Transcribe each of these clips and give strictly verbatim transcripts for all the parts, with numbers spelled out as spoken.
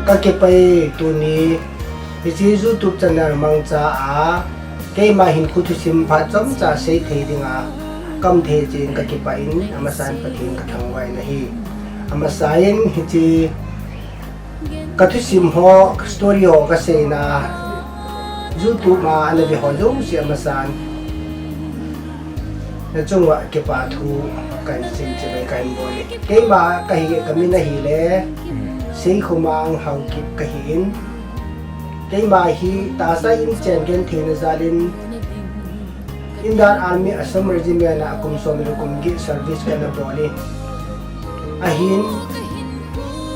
Ka kipah e tuni, hiche YouTube channel mangcha a, keima hinkho thusim phat chomcha sei thei dinga, ka um thei jeh in ka kipah in, amasan Pathen ka thangvah in ahi. Amasan hiche ka thusim ho, ka story ho ka seina, YouTube a ana ve ho jouse amasan. Na chunga kipa thu kahin sei chibai kahin bol e. Keima kahi, ka min ahile, Seikhomang Haokip kahi in. Keima hi tahsa in chen gentheina jal in, Indian Army Assam Regiment a kum som le kum get service kana bol in. Ahin,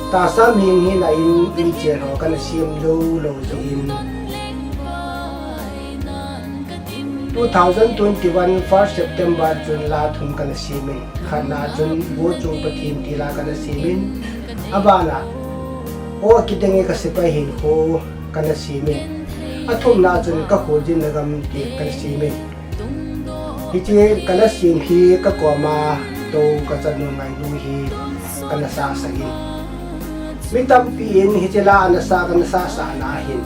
tahsa mihing hina in, in chen ho kana sem jou lou jeh in. Two thousand twenty-one first September chun la thum kana sem in, khatna chun Gochung Pathen ti la kana sem in, abana O Kidenge Ka Sepai Hinkho kana sem in, athumna chun Ka Kholjinna Gam ti kana sem in. Hiche ka la sem hi ka koma tou ka chanu Ngainu hi kana sahsah in. Mi tampi in hiche la ana sah kana sahsah na hin.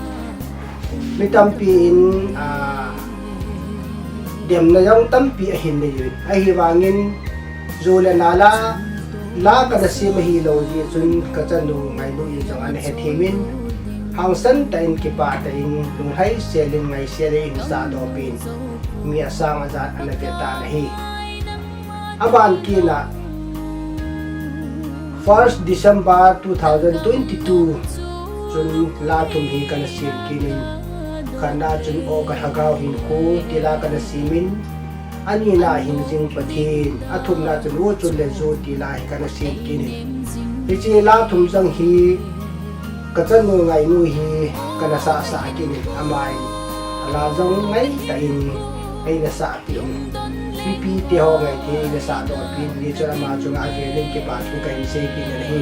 Mi tampi in, ah, demna jong tampi ahin nei uvin. Ahivangin, jou le nal a, la kana sem ahilou jeh chun ka chanu Ngainu in jong ana hethem in, hangsan tah in kipah tah in, lunglhaisel in ngaisel in sahdoh peh in, mi asang ajat ana ve tan ahi. Aban kit na, first December two thousand twenty-two chun la thum hi kana sem kit in, khatna chun O Ka Lhagao Hinkho ti la kana sem in, anina Hingjing Pathen, athumna chun Uchun le Ju ti la hi kana sem kit in. Hiche la thum jong hi ka chanu Ngainu hi kana sahsah kit in, aman la jong ngaitah in eina sah peh in, mipi te ho ngaithei in eina sahdoh peh in, hichun ama chunga avel in kipa thu kahin sei kit in ahi.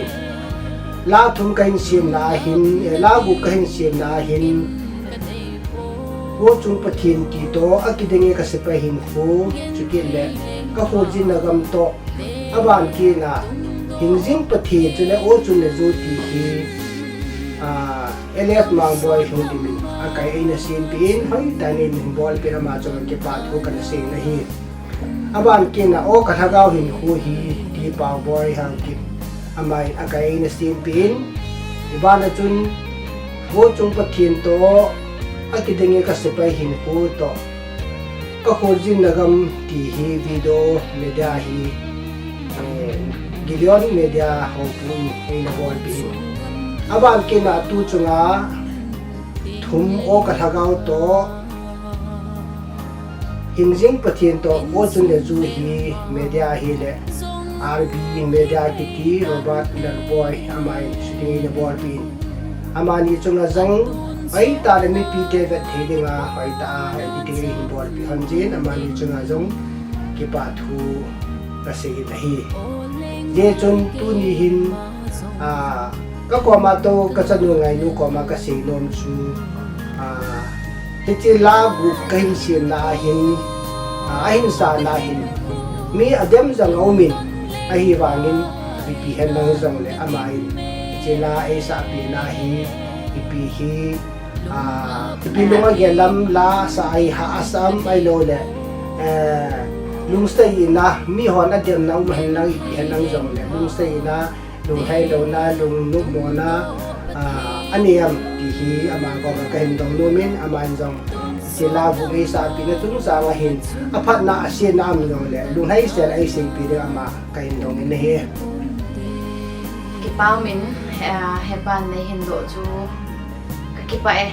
La thum kahin semna ahin, eh, la gup kahin semna ahin, Gochung Pathen ti toh, A Kidenge Ka Sepai Hinkho, chukit le Ka Kholjinna Gam toh, aban kit na, Hingjing Pathen chule Uchun le Ju ti hi, ah, L S Mangboi Lhungdim in akai eina sem peh in, hoitah in eina bolpeh in, ama chunga kipa thu kana sei in ahi. Aban kit na, O Ka Lhagao Hinkho hi T. Paoboi Haokip, aman akai eina sem peh in, ibana chun Gochung Pathen toh, A Kidenge Ka Sepai Hinkho toh, Ka Kholjinna Gam ti hi Video Media hi, eh, Gideon Media houbung in eina bolpeh in. Aban kit na, tu chunga thum O Ka Lhagao toh, Hingjing Pathen toh, Uchun le Ju hi Media hile R B Media kiti Robert Lalboi, aman shooting eina bolpeh in. Amani chunga jong, hoitah le mipi te vet thei dinga, hoitah a editing eina bolpeh hon jeh in, amani chunga jong kipa thu ka sei in ahi. Hijeh chun tuni hin, ah, ka koma tou ka chanu Ngainu koma ka seinom chu, ah, hiche la gup kahin semna ahin, ah, ahin sahna ahin, mi adem jong aum in, ahivangin ipi hen lang jongle aman hiche la eisahpeh na hi, ipi hi, ah, ipi lung agel lam la sah ahi, ha asam ahilou le, eh, lungset na, mihon ademna um hen lang, ipi hen lang jongle lungset na, lunglhai louna, lungnopmona, ah, anei am ti hi ama koma kahin dong nom in, aman jong hiche la gup eisahpeh na chungchang ahin, aphatna asetna um jongle lunglhaisel a eiseipeh ding ama kahin dong in ahi. Kipa um in, eh, hepan neihin doh chu ka kipah e.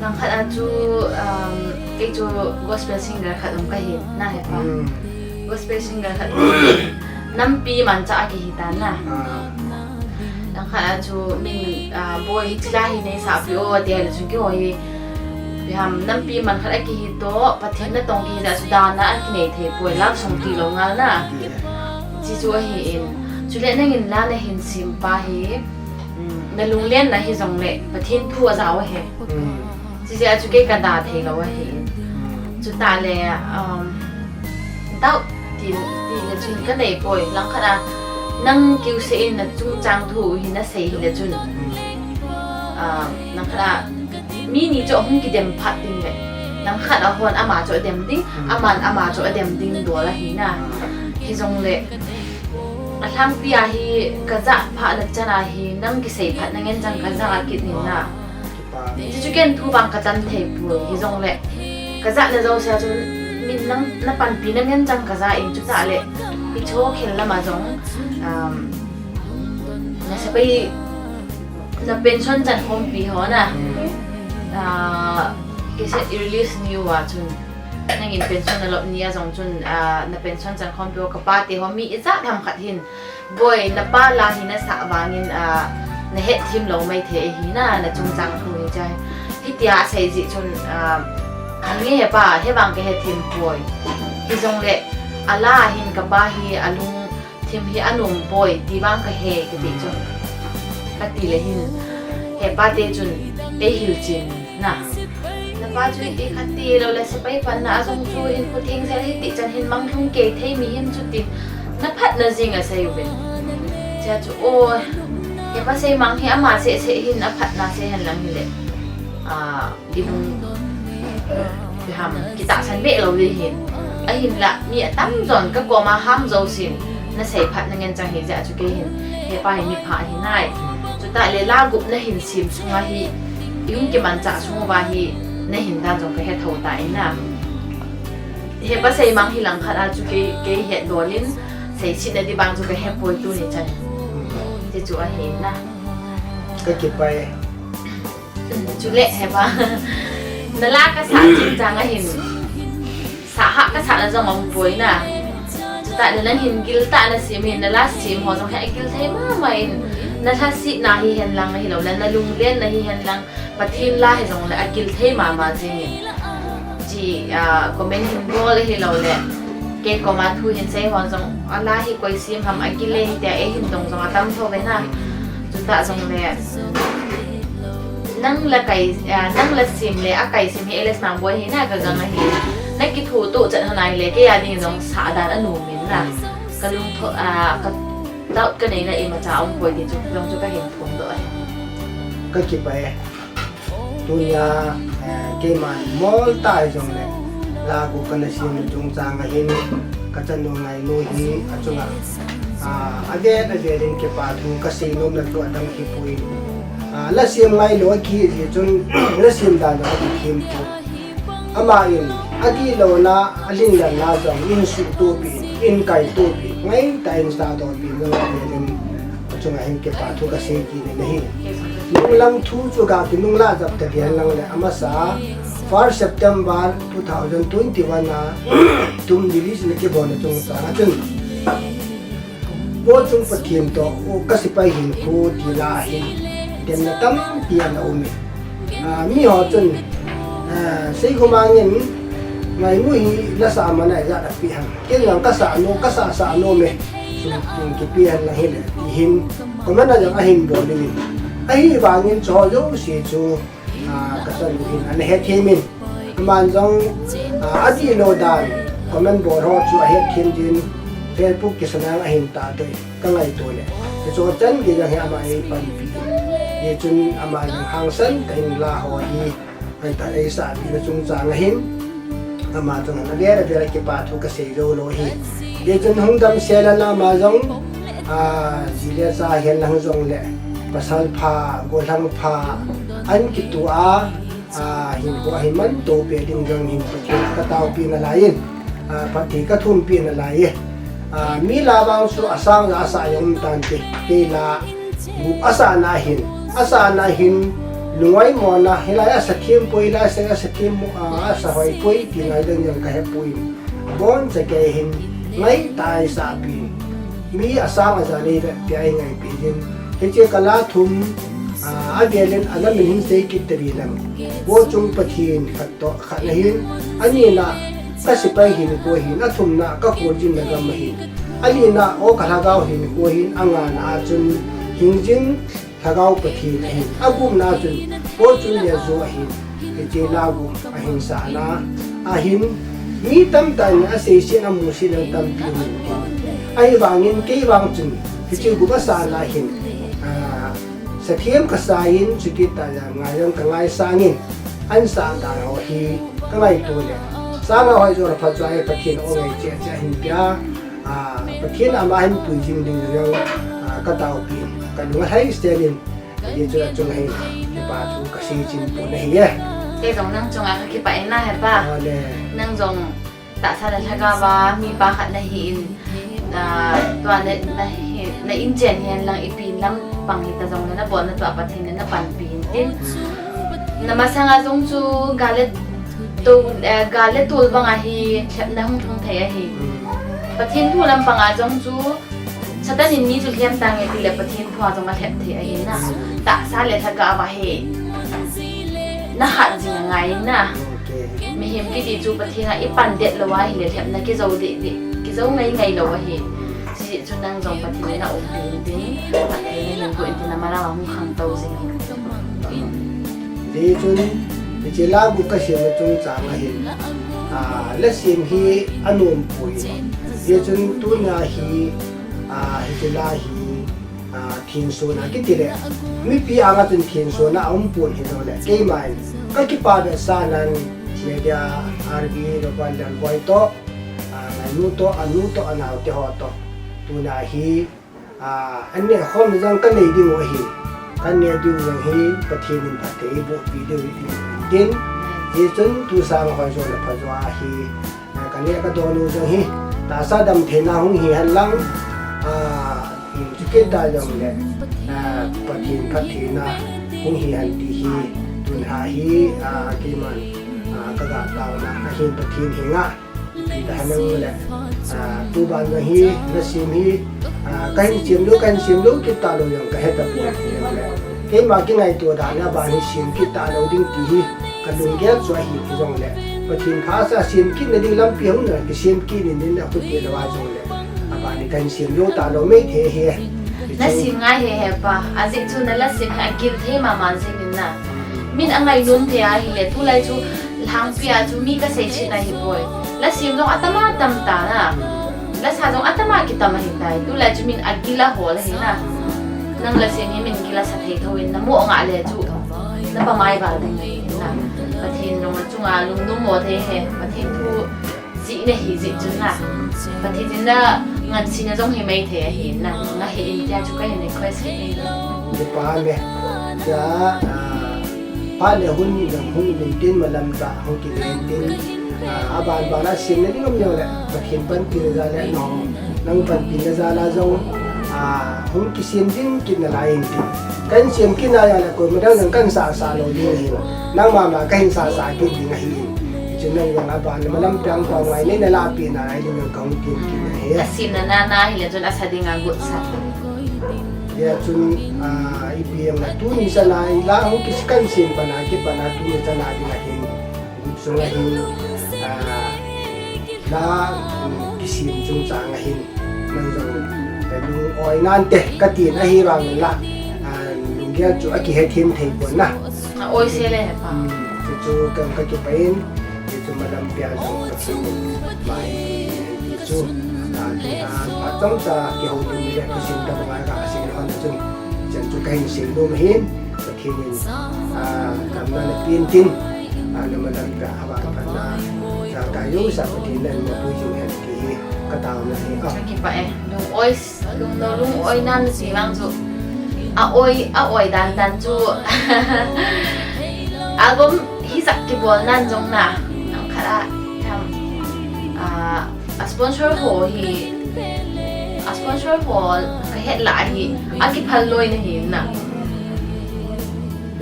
Langkhat a chu, um, kei chu gospel singer khat um kahi, na hepa. Hmm. Gospel singer khat um. Nampi manchah a kihi tan na. Ah. Langkhat a chu min, ah, boi hiche la hi neisahpeh o, ati le chun keiho hi, ipi ham, nampi man khat a kihi toh, Pathen natong kihi jeh a chu dan a akinei thei poi, love song tilou ngal na. Hiche chu ahi in. Chule nangin la nahin sem pa hi, um, nalunglen na hijongle, Pathen thu ajao ahi. Hmm. Hiche jeh a chu kei kada thei lou ahi. Hmm. Chutah le, um, doubt ti, ti le chun kanei poi. Langkhat a, nang kiuseh in nachungchang thu hi nasei hile chun, hmm, Ah, langkhat a mi ni chu ahung kidem phat ding le, langkhat a hon ama chu adem ding, aman ama chu adem ding dol ahi na. Hijongle alhangpi a hi kajah phat na chan a hi nang kisei phat na ngen chang kajah a kit nin na. Chuchu ken thu vang katan thei poi, hijongle kajah na jouse a chu min nang na panpi na ngen chang kajah in, chutah le hicho khel lama jong, um, na sepai na pension chan khompi ho na. Ah, cassette i release ni uva chun, nangin pension na lop ni a jong chun, ah, na pension chan khompi ho kapa te ho mi ijat ham khat hin, Boi, napa la hi nasah vangin, ah, nahet thim lou mai thei ahi na, na chungchang thu hi chai. Hitia asei jeh chun, ah, nge hepa, hevang kahet thim poi. Hijongle, ala hin kapa hi alung thim hi anom poi, ti vang kahe, kati chun. Kati le hin, hepa te chun, eihil chin na. Napa chu hiti khat ti lou le, sepai panna a jong chu hin khutheng sel hiti chan hin manglhung kei thei mihem chu tin, na phatna jing asei uvin. Chea chu, o, hepa seimang hi ama seh seh hin aphatna sei hen lang hile. Ah, Ibung, ipi ham, kitahsan beh lou ding hin. Ahinla, mi atamjon kakoma ham jousen, nasei phat na ngen chang hi jeh a chu kei hin, hepa hi mipha ahi nai. Chutah le la gup nahin sem sunga hi, ihung kimanchah sung uva hi, nahin dan jong kahe thou tan na. Hepa seimang hi langkhat a chu kei, kei hetdol in, seiset na ding vang chu kahe poi tuni chan. Ti chu ahi na. Kakipah e. Chule hepa. Nala kasah chungchang a hin. Sah hah kasah na jong um poi na. Chutah le nang hin giltah na sem hin, nala sem ho jong hi agil thei mama in. Na lhasetna hi hen lang ahilou le, na lunglenna hi hen lang. Pathen la hijongle agil thei mama jing in. Chi, ah, comment hin bol ahilou le. Kei koma thu hin sei ho jong, ala hi koi sem ham agil e hitia eihin dong jong atam thou ve na. Chutah jongle, nang la kai, ah, nang la sem le akai sem hi Alex Mangboi hi na kagang ahi. Na kithutoh chet ho nai le, kei a ding jong sah dan anom in na. Kalungthim, ah, ka doubt kanei na imacha um poi ti chu, jong chu kahin phongdoh ahi. Kakipah e. Tunia, eh, keiman moltah hijongle, la gup kana sem chungchang a hin, kachanu Ngainu hi achunga, ah, avel avel in kipa thu kasei nomna chu adang hipoi. Ah, la sem ngailou akijeh chun, la sem dan jong akithem poi. Aman, adihlouna, alhinlelna jong, in suhtohpi, in kaitohpi, ngaitah in sahtohpi, nung avel in, achunga hin kipa thu kasei kit in ahi. Nunglang thu chu gaki nunglah jap ta ding lang le, amasa, first September two thousand twenty-one a, thum release na kibol na chungchang a chun. Bol chung Pathen toh, o ka sepai hinkho ti la hin, demna tampi ana um e. Ah, mi ho chun, ah, seikhom a ngin, Ngainu hi nasah man a ijat api ham. Ken jong kasah nom, kasah sah nom e. Sum, sum kipe hen lang hile, ti hin, comment a jong ahin bol in. Ahivangin chu ho jouse chu, ah, kachanu hin ana hethem in. Aman jong, ah, adihlou dan, comment bol ho chu ahethem jin, Facebook kisan a ahin tahdoh e, kangaito le. Hiche chan gei jong hi ama eipanpi. Hichun ama jong hangsan tah in la ho hi, aitah eisahpi na chungchang a hin, ama jong ana vel avel a kipa thu kasei jou lou hi. Hichun hung damsel a ama jong, ah, ji le cha hihen lang jongle, pasal pha, gollhang pha, an kitoh a, ah, hinkho ahin manto peh ding jong hin Pathen kataopi nalai in, ah, Pathen kathumpeh nalai e. Ah, mi la vang chu asang la asah jong um tante, kei la, gup asahna hin, asahna hin, lungngaimona, hilai asa thempoi, hilai asa, asa them, ah, asa hoipoi, ti ngai ding jong kahepoi. Aboncha kei hin, ngaitah a eisahpi. Mi asang aja nei ve, tia eingaipi jin. Hiche kala thum, ah, avel in ana min hin sei kit tadi lang. Bol chung Pathen khat toh khat ahin, anina, ka sepai hinkho ahin, athumna, ka kholjinna gam ahin, alina, o ka lhagao hinkho ahin, angana a chun, hingjing Lhagao Pathen ahin, agupna a chun, Bol chung Letju ahin, hiche la gup ahin sahna, ahin, mi tamtah in aseiset amuset jong tampi um in. Ahivangin kei vang chun, hiche gup asahna hin, ah, Sathem kasa in, chukit tah jong ngai jong kangaisang in, ahin sah dan ho hi kangaito le, sanga hoi jo le phajo a hi Pathen in angai cheh cheh ahin pia, ah, Pathen ama ahin pui jing ding jong, ah, kataopi in, kalung alhai sel in, hijeh chun achung hi kipa thu kasei chin pon ahi e. Kei jong nang chunga kakipah e na hepa. Ole. Nang jong tahsa le lhagao a mipa khat nahi in, ah, tua na, na hi, na inchen hihen lang ipi in lampang hita jong le nabolna tua Pathen in napanpi in tin. Na masanga jong chu gal le tol, eh, gal le tol banga hi lhepna hung lhung thei ahi. Pathen thu lampanga jong chu Satan in mi chu lhem tange tile Pathen thu a jong alhep thei ahi na. Tahsa le lhagao a hi nahat jing angai na. Mihem kiti chu Pathen a ipan det lou ahile lhepna kijou deh deh, kijou ngai ngai lou ahi. Hijeh chun nang jong Pathen in naumpi in tin, Pathen in nahin gu in tin, amalam a hung khangtou jing in. Hijeh chun, hiche la gu kasem na chungchang ahin, ah, la sem hi anom poi. Hijeh chun tuna hi, ah, hiche la hi, ah, thensona kiti le, mipi anga chun thensona aum pon hijongle, keiman kakipah behseh nan media R B Roban Lalboi toh, ah, Ngainu toh, anu toh, anaote ho toh, tuna hi, ah, an neh khom jong kanei diu ahi. Kan neh diu jong hi Pathen in phatthei eiboh pi diu ahi tin. Hijeh chun tu sang hoi jo le phajo a hi, ah, kaneh kadon u jong hi tahsa damtheina hung hi hen lang, ah, chukit tah jongle, ah, Pathen phattheina hung hi hen ti hi, tun ha hi, ah, keiman, ah, kaga taona ahin Pathen henga. Ipi ti ham le, ah, tuban jong hi, la sem hi, ah, kahin sem lou, kahin sem lou kit talou jong kahe tapon le. Keima kingaito dan a ban hi sem kit talou ding ti hi kalunggel chu ahi hijongle, Pathen phatah a sem kitna ding lampi hung na kisem kit in, in a khuti lou a jongle, aban hi kahin sem jou talou maithei ahi. La sem ngai hehepa, ajeh chu na la sem hi agil thei mama jing in na. Min angainom thei ahile, tulai chu lhangpi a chu mi kasei chet ahipoi. La sem jong atama tam ta na. La sa jong atama kitam ahitai. Tulai chu min agil ahol ahi na. Nang la sem hi min gil asa thei thou in, namoh ngah le chu napamai val ding ahi na. Pathen jong achunga lungnom mo thei e. Pathen thu jih nahi jeh chun na. Pathen in na ngansena jong hi maithei ahi na. Ngahi in tia chu kahin request kit e. Kipa me. Tia, ah, phat le hun ni jong hung in tin, malam tah hung kile in tin. Ah, aban ban a semna ding um jongle, Pathen panpina jal a, nang panpina jal a jong, ah, hung kisem jing kit nalai in tin. Kahin sem kit na jongle koima dang jong kahin sah sah lou ding ahi. Nang mama kahin sah sah kit ding ahi in. Hichun nang jong aban le malam piang pang ngai nei nalahpeh nalai ding jong kahung tem kit ahi. Asemna nana hile chun asa ding a got sa. Hijeh chun, ah, ipi ham le tuni chan a la hung kisem, kahin sem pan a kipan a tuni chan a ding ahin. Got sung ahin, ah, la, um, kisem chungchang ahin. Nang jong, eh, lung-oi nante, kati na hi vang la, ah, lunggel chu akihethem thei pon na. A oi se le hepa. Hmm, chu chu ka, kakipah in, chu chu malam pia jong ka chu, mai, chu, ah, tu na, phat chomcha kihoulim le, kisim tabang a kasim hon chu, chan chu kahin sim nom ahin, Pathen in, ah, damna napeh in tin, ah, namalam pia, ah, vang phatna, ah, kayu sa Pathen in napui jing hen ti hi, kataona ahi, ah. Kakipah e, lung-oi Lungno lung-oi nan nati vang chu. A oi, a oi dan dan chu. Album hijat kibol nan jong na. Nang khat a, tham, a, a sponsor ho hi, a sponsor ho kahet lah hi, akiphal loi nahi na.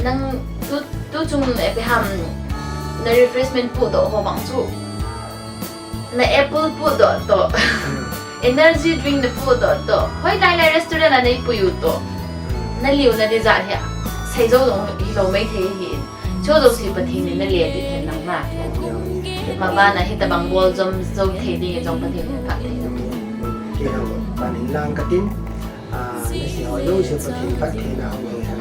Nang tu, tu chung, eh, ipi ham, na refreshment pudoh ho vang chu. Na apple pudoh toh. Hmm. Energy drink na pudoh toh. Hoilai lai restaurant a neipui u toh. Hmm. Naliuna ding jat hi. Seijou jong hilou maithei ahi. Chu jouse Pathen in nale ding ahi nang na. Hmm. Maban a hitabang bol jom jou thei ding jong Pathen in phatthei. Hmm. Kei jong pan in lang katin. Ah, nasei ho jouse Pathen phattheina hung hi hen.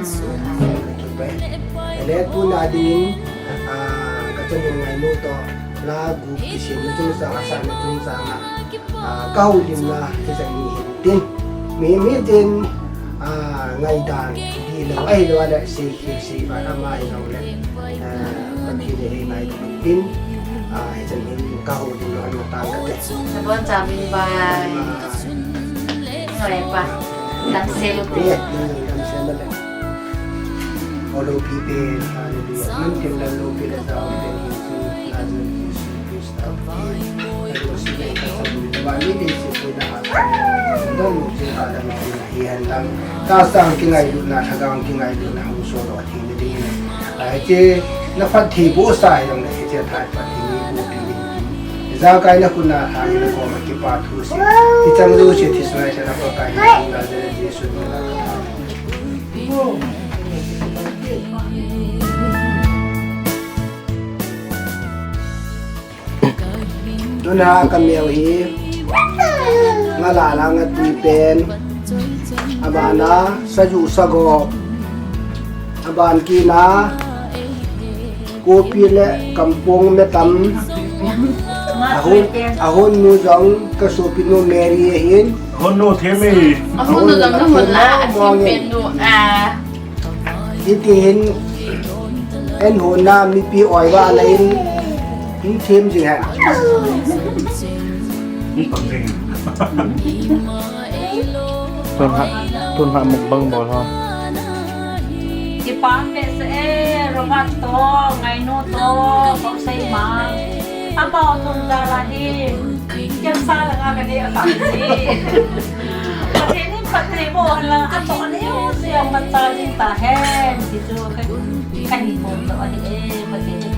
Kakipah e. Ahile tuna dingin, ah, kachanu Ngainu toh, la gup kisemna chungchang, asatna chungchang a, ah, kahoulimna, kijang ni hin tin. Mihem hitin, Ah, ngaidan, hilou, ahilou le, sei, sei, sei, ba, ama hilou le, ah, Pathen in eingailut in, ah, hichan hin kahou ding lou, ana tang kate. Nabon chamin bai. Ah. Noi pa. Damsel u te. Eh, damsel le. O loupi pen, hallelujah. Mun tin le loupi le tao pen, Jesu, Lazarus, Jesu Christa. Tahsa kingailutna, lhagao kingailutna hung sodoh theina dingin. Hiche na phattheibohsa hijongle hiche thai phatthei ni bohpi ding. Ijakai na khutna thang in na koma kipa thu sei. Hicheng jouse thisan a Pakai hi na jana Jesu min a ka thum. Tuna kameo hi, nga la la nga tui pen, abana, saju sago, aban kina, kopi le kampong metam, ahon, ahon nu jong, ka sopi nu Mary ahin. Ahon nu themi. Ahon nu jong na hon la, athim pen nu, ah. Hiti hin, en hon na mipi oi va la in, in them jing hen. Tun ha, tun ha mukbang bol ho. Kipa behseh e, Robert to, Ngainu to, Pausei ma. Apa tun da la hi. Kiam sa la nga ka dei a ka si. Pathen in phattheiboh hen lang, atoh neo jeng matah jing tahen. Ti chu ka, ka hipon doh ahi e, Pathen in